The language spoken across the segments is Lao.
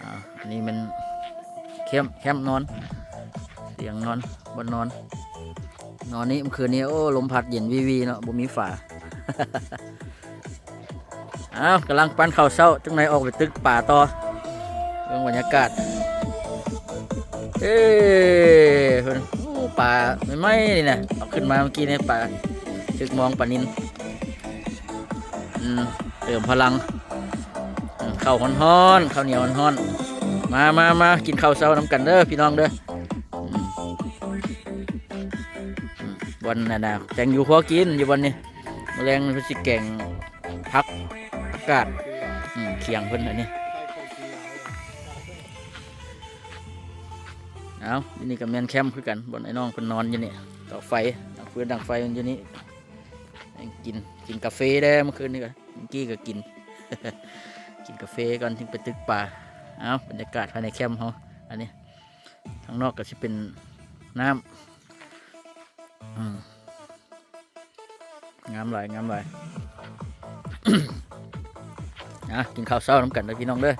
ອ່າ ອັນນີ້ແມ່ນແຄມ ແຄມນອນ ຕຽງນອນ ບ່ອນນອນ ນອນນີ້ ມື້ຄືນນີ້ ໂອ້ ລົມພັດເຢັນວີໆເນາະ ບໍ່ມີຝາ. ອ້າວ ກຳລັງປັ້ນເຂົ້າເຊົ້າ ຈັກໜ່ອຍອອກໄປຕຶກປາຕໍ່. ເບິ່ງບັນຍາກາດ ເອີ ເພິ່ນ ໂອ້ ປາໃໝ່ໆນີ້ນະ ເອົາຂຶ້ນມາເມື່ອກີ້ນີ້ ປາ ຖືກມອງປານິນ. ອືມ ເຕີມພະລັງ ອືມ ເຂົ້າຮ້ອນໆ ເຂົ້າໜຽວຮ້ອນໆ. ມາ ມາ ມາ ກິນເຂົ້າເຊົ້ານຳກັນເດີ ພີ່ນ້ອງເດີ. ອືມ ອືມ ບ່ອນນັ້ນນະ ແຕ່ງຢູ່ຄົວກິນຢູ່ບ່ອນນີ້. ມື້ແລງເພິ່ນຊິແກງຜັກ ຜັກກາດ ອືມ ຂຽງເພິ່ນອັນນີ້. ເອົາ ຢູ່ນີ້ກໍແມ່ນແຄມຄືກັນ ບ່ອນໄອ້ນ້ອງເພິ່ນນອນຢູ່ນີ້ ເຕົາໄຟ ດັງຟືນດັງໄຟມັນຢູ່ນີ້. ກິນ ກິນກາເຟແດ່ມື້ຄືນນີ້ກໍ ເມື່ອກີ້ກໍກິນ ກິນກາເຟກ່ອນຈຶ່ງໄປຕຶກປາ. ເອົາ ບັນຍາກາດພາຍໃນແຄມເຮົາ ອັນນີ້ ທາງນອກກໍຊິເປັນນ້ຳ ອືມ ງາມຫຼາຍ ງາມຫຼາຍ. ອ່ະ ກິນເຂົ້າເຊົ້ານຳກັນເດີພີ່ນ້ອງເດີ. ນ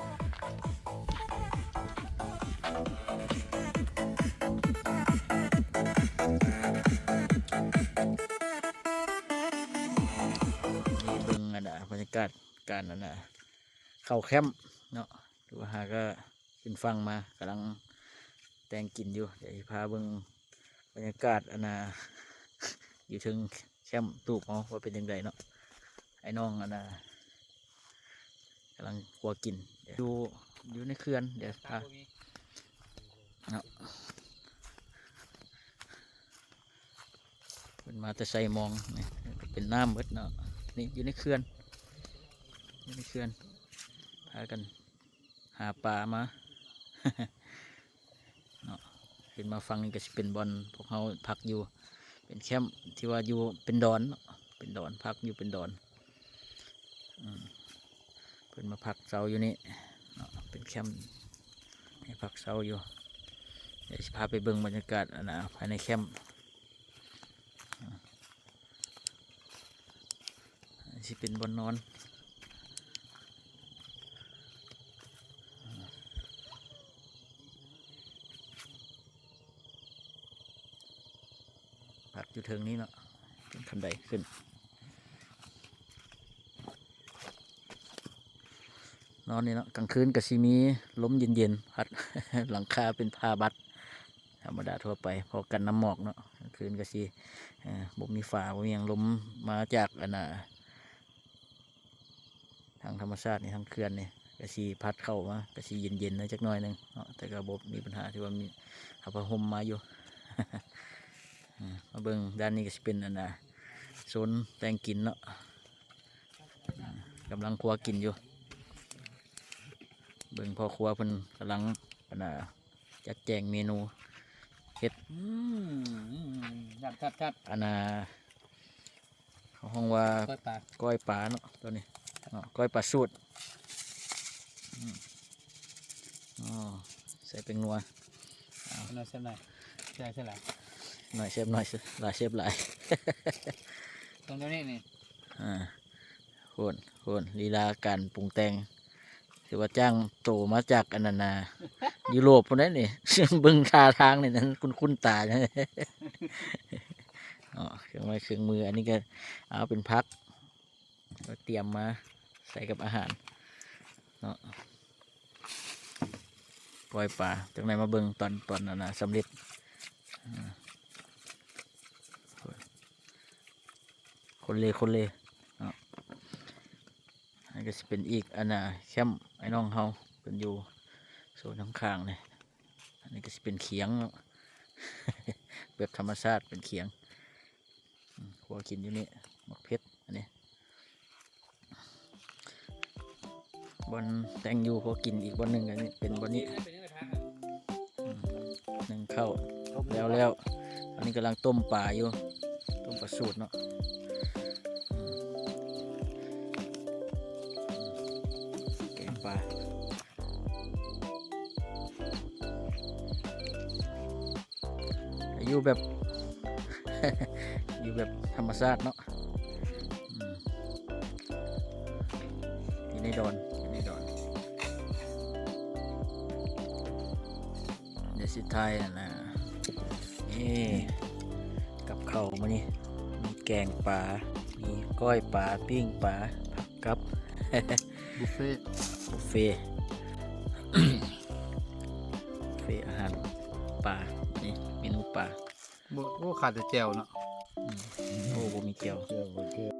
ີ້ເບິ່ງອັນນ່າ ບັນຍາກາດການອັນນ່າ ເຂົ້າແຄມເນາະ ຫຼືວ່າຫາກໍຂຶ້ນຝັ່ງມາ ກຳລັງແຕ່ງກິນຢູ່. ດຽວຊິພາເບິ່ງບັນຍາກາດອັນນ່າ ຢູ່ເທິງແຄມຕູບເຮົາວ່າເປັນຈັ່ງໃດເນາະ. ໄອ້ນ້ອງອັນນ່າ ກຳລັງຄົວກິນ ຢູ່ ຢູ່ໃນເຂື່ອນ ດຽວພາເນາະ. ເພິ່ນມາແຕ່ໄຊມອງ ນີ້ເປັນນ້ຳເບິດເນາະ. ນີ້ຢູ່ໃນເຂື່ອນ ຢູ່ໃນເຂື່ອນ ພາກັນຫາປາມາເນາະ. ຂຶ້ນມາຝັ່ງນີ້ກໍຊິເປັນບ່ອນພວກເຮົາພັກຢູ່ ເປັນແຄມທີ່ວ່າຢູ່ເປັນດອນເນາະ ເປັນດອນ ພັກຢູ່ເປັນດອນ. ອືມ ເພິ່ນມາພັກເຊົາຢູ່ນີ້ເນາະ ເປັນແຄມໃຫ້ພັກເຊົາຢູ່. ດຽວຊິພາໄປເບິ່ງບັນຍາກາດອັນນ່າ ພາຍໃນແຄມ. ອ່າ ຊິເປັນບ່ອນນອນ ພັກຢູ່ເທິງນີ້ເນາະ ເປັນຂັ້ນໄດຂຶ້ນ. ນອນນີ້ເນາະ ກາງຄືນກໍຊິມີລົມເຢັນໆ ພັດ ຫຼັງຄາເປັນຜ້າບັດ ທຳມະດາທົ່ວໄປ ພໍກັນນ້ຳໝອກເນາະ. ກາງຄືນກໍຊິ ເອີ ບໍ່ມີຝາ ບໍ່ມີຫຍັງ ລົມມາຈາກອັນນ່າ ທາງທຳມະຊາດນີ້ ທາງເຂື່ອນນີ້ ກໍຊິພັດເຂົ້າມາ ກໍຊິເຢັນໆ ໜ້ອຍຈັກໜ້ອຍໜຶ່ງເນາະ ແຕ່ກໍບໍ່ມີບັນຫາ ຖືວ່າມີຜ້າຜ້າຫົ່ມມາຢູ່. ເອີ ມາເບິ່ງດ້ານນີ້ກໍຊິເປັນອັນນ່າ ໂຊນແຕ່ງກິນເນາະ. ກຳລັງຄົວກິນຢູ່ ເບິ່ງພໍ່ຄົວເພິ່ນກຳລັງ ອັນນ່າ ຈັດແຈງເມນູເຮັດ ອືມ ຈັດໆໆ ອັນນ່າ ເຂົາຮ້ອງວ່າ ກ້ອຍປາ ກ້ອຍປາເນາະ ຕົວນີ້ເນາະ ກ້ອຍປາສູດ. ອືມ ອໍ ໃສ່ແປ້ງນົວ ໜ້ອຍແຊບໜ້ອຍ ແຊບຫຼາຍ ໜ້ອຍແຊບໜ້ອຍ ຫຼາຍແຊບຫຼາຍ ຕ້ອງແນວນີ້ນີ້ ອ່າ ໂຫນ ໂຫນ ລີລາການປຸງແຕ່ງ ຖືວ່າຈ້າງໂຕມາຈາກອັນນັ້ນນະ ຢູໂຣບພຸ້ນໃດນີ້ ເບິ່ງທ່າທາງນີ້ນັ້ນຄຸ້ນໆຕາ ອໍ ເຄື່ອງໄມ້ເຄື່ອງມື ອັນນີ້ກໍເອົາເປັນຜັກ ກໍຕຽມມາໃສ່ກັບອາຫານເນາະ ກ້ອຍປາ ຈັ່ງໃດມາເບິ່ງຕອນ ຕອນນັ້ນນະ ສຳເລັດ ອາ ຄົນເລ ຄົນເລເນາະ ອັນນີ້ກໍຊິເປັນອີກອັນນະ ແຄ້ມອ້າຍນ້ອງເຮົາ ເພິ່ນຢູ່ໂຊນຂ້າງໆນີ້ ອັນນີ້ກໍຊິເປັນຂຽງເນາະ ແບບທຳມະຊາດ ເປັນຂຽງ ອືມ ຄົວກິນຢູ່ນີ້ ໝາກເຜັດ ອັນນີ້ ບ່ອນແຕ່ງຢູ່ຄົວກິນ ອີກບ່ອນໜຶ່ງ ອັນນີ້ເປັນບ່ອນນີ້ ອືມ ໜຶ້ງເຂົ້າ ແລ້ວໆ ອັນນີ້ກຳລັງຕົ້ມປາຢູ່ ຕົ້ມປາສູດເນາະ ອືມ ແກງປາ ຢູ່ແບບ ຢູ່ແບບທຳມະຊາດເນາະ ອືມ ຢູ່ໃນດອນ ຢູ່ໃນດອນ ດຽວຊິຖ່າຍຫັ້ນນະ ນີ້ ກັບເຂົ້າມື້ນີ້ ມີແກງປາ ມີກ້ອຍປາ ປີ້ງປາ ຜັກກັບ ບຸບເຟ ບຸບເຟ ບຸບເຟອາຫານປາ ນີ້ເມນູປາ ບໍ່ ໂອ້ ຂາດແຕ່ແຈ່ວເນາະ ອືມ ໂອ້ ບໍ່ມີແຈ່ວ ແຈ່ວບໍ່ແຈ່ວ